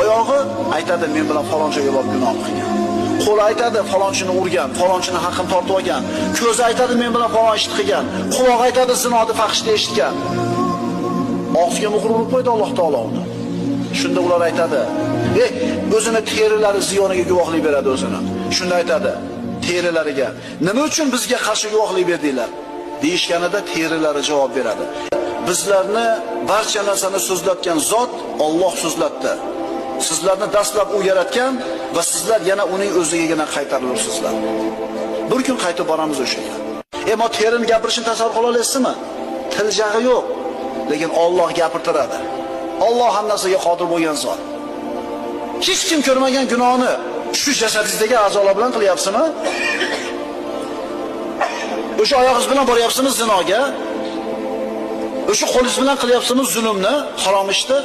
Oyog'i aytadi, men bilan falon joyga borib gunoh qilgan. Qo'li aytadi, falonchini urgan, falonchini haqqini tortib olgan. Ko'zi aytadi, men bilan falon ishni qilgan. Qulog'i aytadi, zinoni fahshni eshitgan. Og'ziga muhr urib qo'ydi Alloh taolo uni. Shunda ular aytadi, o'zini terilari ziyoniga guvohlik beradi o'zini. Shunda aytadi terilariga, nima uchun bizga qarshi guvohlik berdinglar? Deyishganida terilari javob beradi. Bizlarni barcha narsani so'zlatgan zot Alloh so'zlatdi. Sizlarni dastlab u yaratgan va sizlar yana uning o'zigagina qaytarilursizlar. Bir kun qaytib boramiz o'shaga. Ammo terini gapirishini tasavvur qila olasizmi? Til jag'i yo'q, lekin Alloh gapirtiradi. Alloh hamma narsaga qodir bo'lgan zot. Hech kim ko'rmagan gunohni shu jasadingizdagi a'zolar bilan qilyapsizmi? O'sha oyog'ingiz bilan boryapsizmi zinoga? O'sha qo'lingiz bilan qilyapsizmi zulmni, harom ishni?